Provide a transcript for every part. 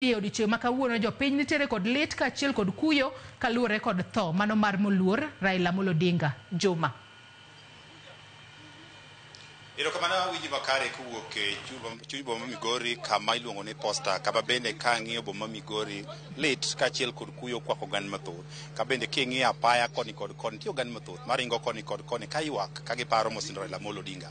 E odiechieng' ma kawuono jopiny nitiere kod lit kaachiel kod kuyo kaluwore kod tho mano mar moluor Raila Amolo Odinga. Juma. Erokamano awinji makare kowuok e chuny boma Migori kama iluongo ni Posta, kama bende ka ang'iyo boma Migori lit kaachiel kod kuyo okwako oganda mathoth. Ka bende king'iyo apaya koni kod koni, nitie oganda mathoth maringo koni kod koni ka ywak ka giparo mosenindo Raila Amolo Odinga.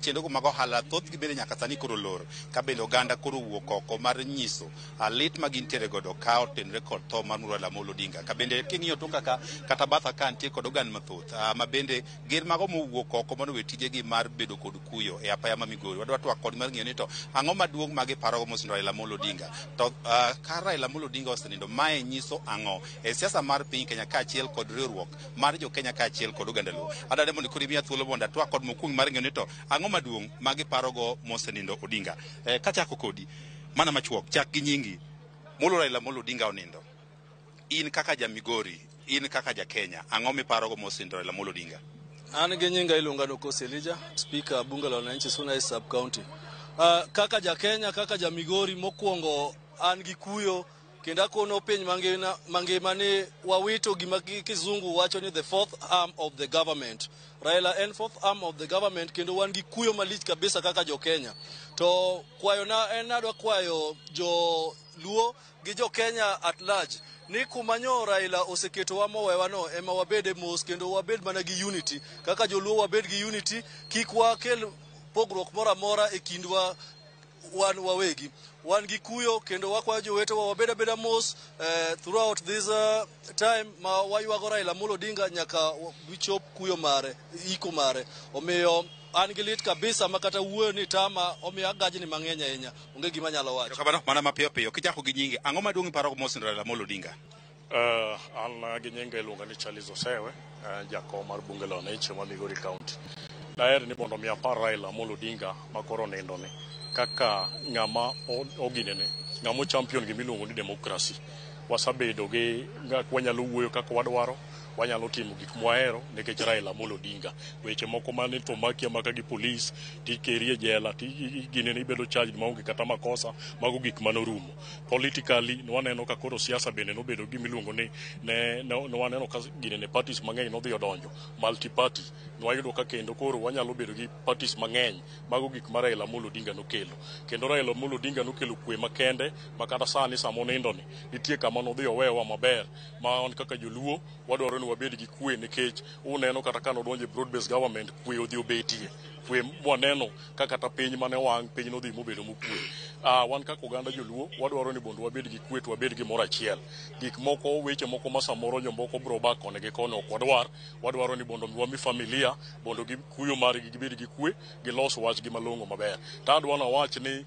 Chenrogo mag ohala thothgi bende nyaka sani koro olor, ka bende oganda koro owuok oko mar nyiso lit ma gintiere godo ka otenore kod tho mar Raila Amolo Odinga. Ka bende king'iyo toka ka kata batha ka nitie kod oganda mathoth ma bende gin mago mowuok oko mondo owe tijegi mar bedo kod kuyo e apaya ma Migori. Wadwa twak kod mar ng'iyo ni to ang'o maduong' ma giparogo mosenindo Raila Amolo Odinga. To ka Raila Amolo Odinga osenindo, mae nyiso ang'o e siasa mar piny Kenya kaachiel kod riwruok mar jo Kenya kaachiel kod oganda Luo. Adwaro mondo koro imiya thuolo mondo atwak kod mokwongo mar ng'iyo ni to ang'o maduong' ma giparogo mosenindo Odinga. Kachako kodi, mana machuok, chak gi nyingi. Molo Raila Amolo Odinga onindo. In kaka ja Migori, in kaka ja Kenya, ang'o miparogo mosenindo Raila Amolo Odinga? An gi nyinga iluonga ni Okosi Elijah, Speaker Bunge la Wananchi Suna East Sub County. Kaka ja Kenya, kaka ja Migori, mokwongo an gi kuyo kendo akono piny mangima ni wawito gima kizungu wacho ni the fourth arm of the government. Raila en fourth arm of the government kendo wan gi kuyo malich kabisa kaka jo Kenya. To kwayona en adwa kwayo jo Luo gi jo Kenya at large ni kuma nyo Raila oseketowa mowewa no ema wabede mos kendo wabed mana gi unity. Kaka joluo wabed gi unity, kik wakel pogruok moro amora e kindwa wan wawegi. Wan gi kuyo kendo wakwayo jowetewa wabed abeda mos throughout this time ma waywago Raila Amolo Odinga nyaka wichop kuyo mare, iko mare. Omiyo an gi lit kabisa ma kata wuoyo ni tama, omiyo agajni mang'eny ahinya. Onge gima anyalo wacho. Erokamano, mana mapiyo piyo. Kichako gi nyingi, ang'o maduong' iparo mosenindo Raila Amolo Odinga? An gi nyinga iluonga ni Charles Osewe, jakom mar bunge la wananchi ma Migori County. Daher ni mondo mi apar Raila Amolo Odinga ma koro onindo ni kaka ng'ama oginene, ng'ama champion gima iluongo ni democracy. Wasebedo gi wanyalo wuoyo kaka wadwaro, wanyalo timo gik mwahero nikech Raila Amolo Odinga. Weche moko mane to maki amaka gi polis, tikeri e jela, ginene ibedo charged maonge kata makosa, mago gik manorumo. Politically, nwaneno ka koro siasa bende nobedo gima iluongo ni ne nwaneno ka ginene parties mang'eny nodhi odonjo, multi party. Nwayudo ka kendo koro wanyalo bedo gi parties mang'eny, mago gik ma Raila Amolo Odinga nokelo. Kendo Raila Amolo Odinga nokelo kwe makende ma kata sani sama onindo ni, nitie kama nodhi owewa maber ma wan kaka joluo wadwaro ni wabed gi kwe nikech uneno kata ka nodonjo e broad based government kwe odhi obetie. Kwe mwaneno ka kata piny mane wang' piny nodhi mobedo mokwe. Wan kaka oganda joluo wadwaro ni mondo wabed gi kwe to wabed gimoro achiel. Gik moko weche moko ma samoro jomoko bro ba koni gi koni ok wadwar. Wadwaro ni mondo wami familia mondo gi kuyo margi gibed gi kwe, gilos wachgi malong'o maber. To adwa nawach ni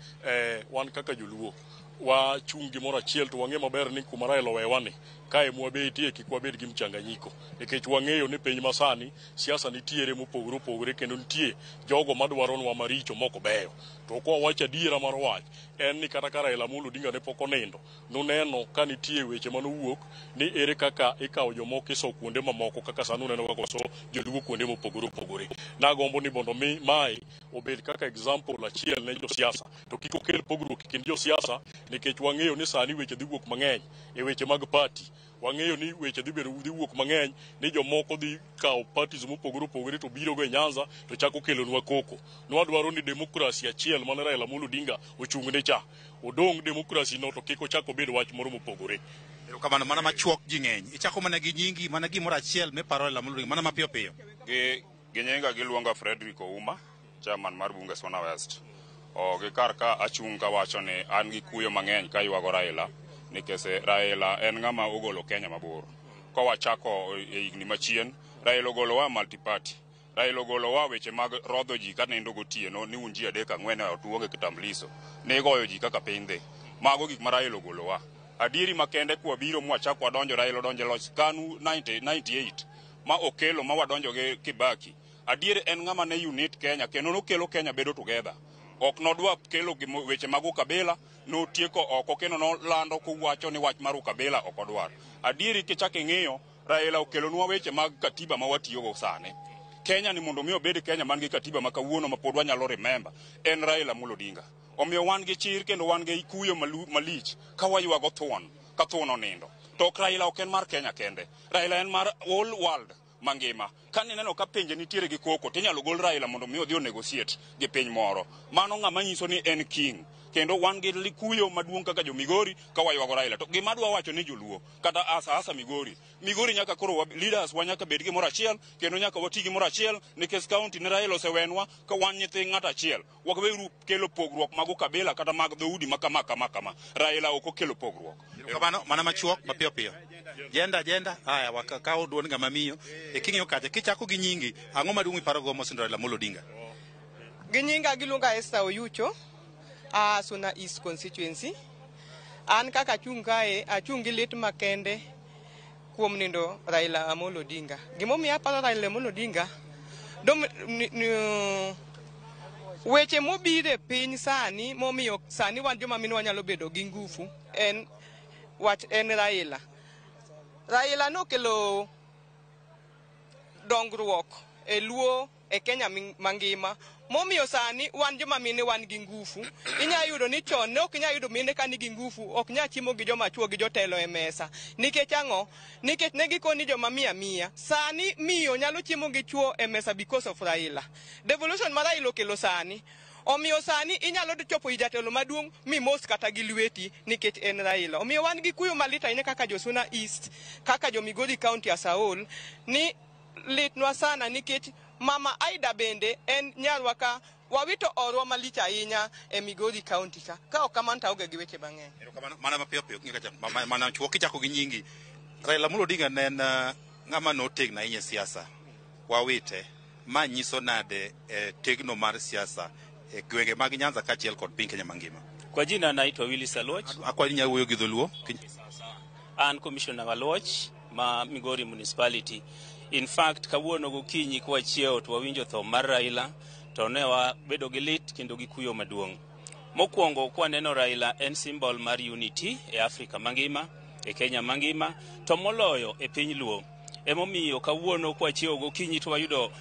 wan kaka joluo wachung' gimoro achiel to wang'e maber ni kuma Raila owewa ni kae mwabetie kik wabed gi mchanganyiko nikech wang'eyo ni piny masani siasa nitiere mopogore opogore kendo nitie jogo madwaronwa maricho mok beyo. To kwa wacho adiera mar wach en ni kata ka Raila Amolo Odinga ne pok onindo, nuneno ka nitie weche manowuok ni ere kaka ikawo jomoko iso kuonde mamoko kaka sani uneno kaka oso joluo kuonde mopogore opogore. Nagombo ni mondo mi mae obed kaka example achiel ne josiasa to kik okel pogruok e kind josiasa nikech wang'eyo ni sani weche dhi wuok mang'eny e weche mag party. Wang'eyo ni weche dhi bedo dhi wuok mang'eny ni jomoko dhi kawo parties mopogore opogore to biro go e Nyanza to chako kelonwa koko. Nwadwaro ni democracy achiel mane Raila Amolo Odinga ochung'ne cha odong' democracy no to kik ochak obed wach moro mopogore. Erokamano, mana machuok ji ng'eny. Ichako mana gi nyingi, mana gimoro achiel miparo Raila Amolo Odinga, mana mapiyo piyo. Gi nyinga giluonga Frederick Ouma, chairman mar bunge Suna West. O gi kar ka achung' kawacho ni an gi kuyo mang'eny kaywago Raila nikech Raila en ng'ama ogolo Kenya mabor. Kowachako e higni machien, Raila ogolowa multi party. Raila ogolowa weche mag rodho ji ka nindo gotieno ni un ji adek ang'wen e ot uonge kitambulisho. Nigoyo ji kaka piny dhi. Mago gik ma Raila ogolowa. Adieri makende kwabiro mwachako wadonjo Raila odonjo e loch KANU 98 ma okelo ma wadonjo gi Kibaki. Adier en ng'ama ne unite Kenya kendo nokelo Kenya bedo together. Ok nodwa kelo weche mag ukabila, notieko oko kendo nolando kowacho ni wach mar ukabila ok odwar. Adieri kichako ing'iyo, Raila okelonwa weche mag katiba ma watiyogo sani. Kenya ni mondo mi obed Kenya man gi katiba ma kawuono ma pod wanyalo remember en Raila Amolo Odinga. Omiyo wan gi chir kendo wan gi kuyo malich ka waywago thuon ka thuon onindo. To ok Raila ok en mar Kenya kende. Raila en mar all world mangima. Ka nineno ka pinje nitiere gi koko, tinyalo gol Raila mondo mi odhi o negotiate gi piny moro. Mano ng'ama nyiso ni en king. Kendo wan gi kuyo maduong' kaka jo Migori ka waywago Raila. To gima adwa wacho ni joluo kata asa asa Migori. Migori nyaka koro leaders wa nyaka bed gimoro achiel kendo nyaka wati gimoro achiel nikech county ne Raila osewenwa ka wan nyithi ng'ato achiel. Waweuru kelo pogruok mag ukabila kata mag dhoudi ma kama kama kama. Raila ok okelo pogruok. Kamano mana machuok mapiyo piyo. Jenda jenda haya wakakawo duond ng'ama miyo e king'iyo kacha kichako gi nyingi ang'o maduong' miparogo mosindo Raila Amolo Odinga? Gi nyinga giluonga Esther Oyucho, a Suna East constituency. An kaka achung' kae, achung' gi lit makende kuom nindo Raila Amolo Odinga. Gimomiyo aparo Raila Amolo Odinga, weche mobiro e piny sani momiyo sani wan joma mine wanyalo bedo gi ngufu en wach en Raila. Raila nokelo dongruok e Luo e Kenya mangima momiyo sani wan joma mine wan gi ngufu. Inya yudo ni chon ne ok inya yudo mine ka nigi ngufu, ok nya chiemo gi joma chuo gi jotelo e mesa. Nikech ang'o? Nikech ne gikoni joma miya miya. Sani miyo nyalo chiemo gi chuo e mesa because of Raila. Devolution ma Raila okelo sani. Omiyo sani inyalo chopo ir jatelo maduong' mimos kata gi lweti nikech en Raila. Omiyo wan gi kuyo malit ahinya kaka jo Suna East, kaka jo Migori County as a whole, ni litnwa sana nikech Mama Aida bende en nyarwa ka wawito orwa malich ahinya e Migori County ka. Ka ok kamano to aonge gi weche mang'eny. Erokamano mana mapiyo piyo king'iyo kacha mana chuok kichako gi nyingi. Raila Amolo Odinga ne en ng'ama notegno ahinya e siasa. Wawite. Ma nyiso nade tegno mar siasa e gwenge mag Nyanza kaachiel kod piny Kenya mangima. Kwa jina naitwa Willis Aluoch. Akwayo ni inyalo wuoyo gi dholuo. An commissioner Aluoch ma Migori Municipality. In fact, kawuono gokinyi kwachiewo to wawinjo tho mar Raila to ne wabedo gi lit kendo gi kuyo maduong'. Mokwongo kwaneno Raila en symbol mar unity e Afrika mangima, e Kenya mangima, to moloyo e piny Luo. Emomiyo kawuono kwachiewo gokinyi to wayudo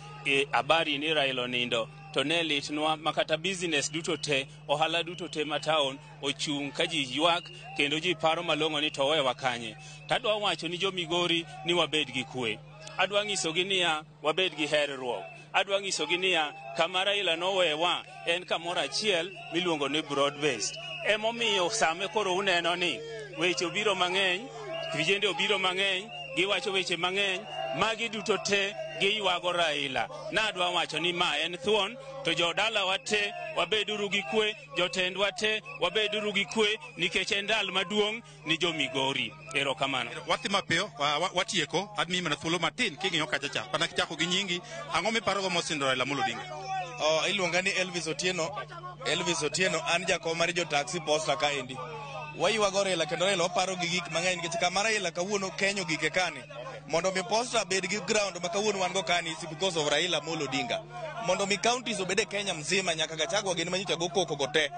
habari ni Raila onindo to ne litnwa makata business duto te, ohala duto te ma town ochung' ka ji ywak kendo ji paro malong'o ni to owewa kanye. Tadwa wacho ni jo Migori ni wabed gi kwe. Adwa nyisogi niya wabed gi herruok. Adwa nyisogi niya kama Raila nowewa en kamoro achiel miluongo ni broad based. Emomiyo same koro uneno ni weche obiro mang'eny, vijende obiro mang'eny, giwacho weche mang'eny, magi duto te giywago Raila. Nadwa wacho ni ma en thuon, to jodalawa te wabeduru gi kwe, jotendwa te wabeduru gi kwe, nikech en ndalo maduong' ni jo Migori. Erokamano. Wathi mapiyo, watieko, admiyi mana thuolo matin king'iyo kacha cha. Mana kichako gi nyingi, ang'o miparogo mosindo Raila Amolo Odinga? Oh, iluonga ni Elvis Otieno. Elvis Otieno, an jakom mar jo taxi posta kaendi. Waywago Raila kendo Raila waparo gi gik mang'eny nikech kama Raila kawuono Kenya ogike kani. Mondo mi posta bed gi ground ma kawuono wan go kani is because of Raila Amolo Odinga. Mondo mi counties obed e Kenya mzima nyaka Gachagua gin manyocha go koko go te.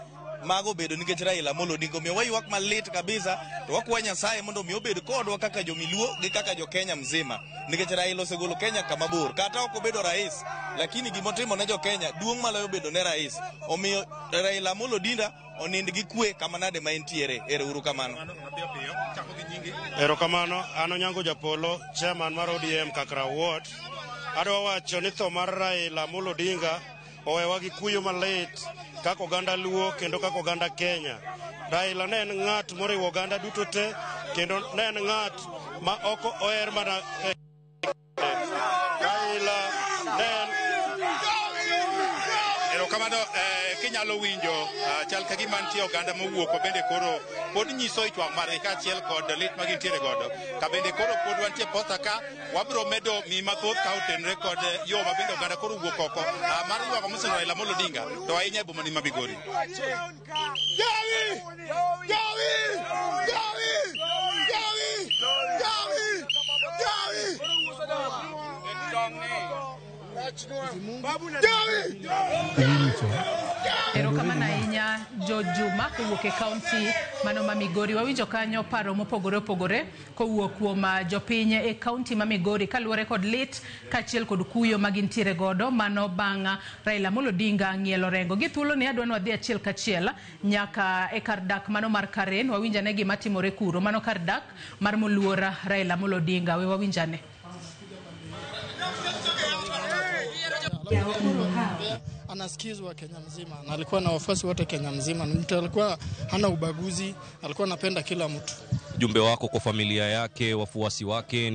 Mago obedo nikech Raila Amolo Odinga. Omiyo waywak malit kabisa to wakwayo Nyasaye mondo mi obed kodwa kaka jomiluo gi kaka jo Kenya mzima. Nikech Raila osegolo Kenya kama bor. Kata ok obedo rais, lakini gimotimo ne jo Kenya duong' maloyo bedo ne rais. Omiyo Raila Amolo Odinga onind gi kwe kama nade ma entiere. Ero uru kamano. Erokamano, an Onyango Japolo, chairman mar ODM Kakra Ward. Adwa wacho ni tho mar Raila Amolo Odinga owewa gi kuyo malit kaka oganda Luo kendo kaka oganda Kenya. Raila ne en ng'at moriwo oganda duto te kendo ne en ng'at ma ok oher mana Raila ne en Erokamano, kinyalo winjo chal ka gima nitie oganda mowuok ma bende koro pod nyiso ich wang' margi kaachiel kod lit ma gintiere godo. Ka bende koro pod wantie posta ka, wabiro medo miyi mathoth ka otenore kod yo ma bende oganda koro owuok oko mar ywago mosino Raila Amolo Odinga to ahinya e boma ni ma Migori. Jawi! Jawi! Jawi! Jawi! Jawi! Jawi! Jawi! Erokamano ahinya. George Juma kowuok e kaunti mano ma Migori. Wawinjo kanyo paro mopogore opogore kowuok kuom jopiny e kaunti ma Migori kaluwore kod lit kaachiel kod kuyo ma gintiere godo mano bang' Raila Amolo Odinga ng'ielo rengo. Gi thuolo ni adwa ni wadhi achiel kachiel nyaka e kar dak mano mar Karen, wawinj ane gima timore kuro. Mano kar dak mar moluor Raila Amolo Odinga. We wawinj ane. Anasikizwa Kenya mzima na alikuwa na wafuasi wote Kenya mzima. Ni mtu alikuwa hana ubaguzi, alikuwa anapenda kila mtu. Ujumbe wako kwa familia yake, wafuasi wake?